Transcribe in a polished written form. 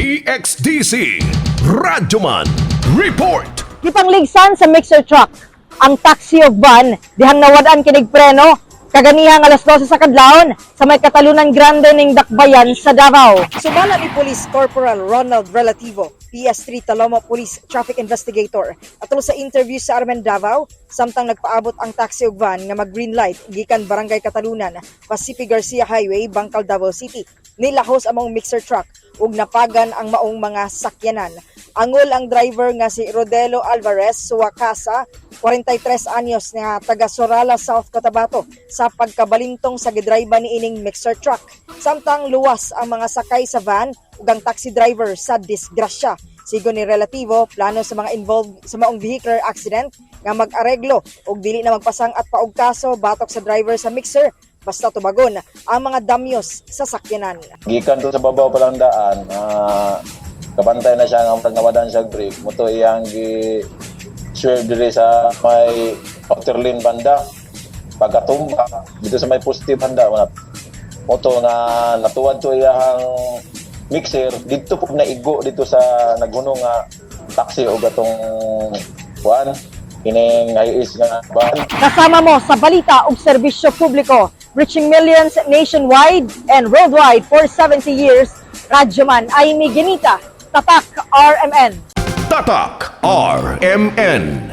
DXDC Radyoman Report. Gipangligsan sa mixer truck ang taxi ug van dihang nawad-an kinig preno kaganihang alas 12 sa kadlawon sa may Katalunan Grande ning Dakbayan sa Davao. Sumala ni Police Corporal Ronald Relativo, PS3 Talomo Police Traffic Investigator, atol sa interview sa Armen Davao, samtang nagpaabot ang taxi ug van nga mag-green light gikan Barangay Katalunan, Pacific Garcia Highway, Bangkal, Davao City. Nilahos ang maong mixer truck ug napagan ang maong mga sakyanan. Angol ang driver nga si Rodelo Alvarez Suwakasa, 43 anyos, nga taga Sorala, South Cotabato, sa pagkabalintong sa gidriba ni ining mixer truck. Samtang luwas ang mga sakay sa van ug ang taxi driver sa disgrasya. Sigon ni Relativo, plano sa mga involved sa maong vehicular accident nga mag-areglo ug dili na magpasang at paog kaso batok sa driver sa mixer basta tubagon ang mga damyos sa sakyanan. Gikan to sa babaw pa lang daan, kabantay na siya nga pag nawadan siya og brake, mo to iyang gi swerve diri sa may outer lane banda. Pagkatumba dito sa may positive banda, wala mo to nga natuwad to iyang mixer dito po, naigo dito sa naghunong nga taxi o gatong kuan kining high nga van. Kasama mo sa balita ug serbisyo publiko, reaching millions nationwide and worldwide for 70 years. Radyoman Amy Genita, Tatak RMN. Tatak RMN.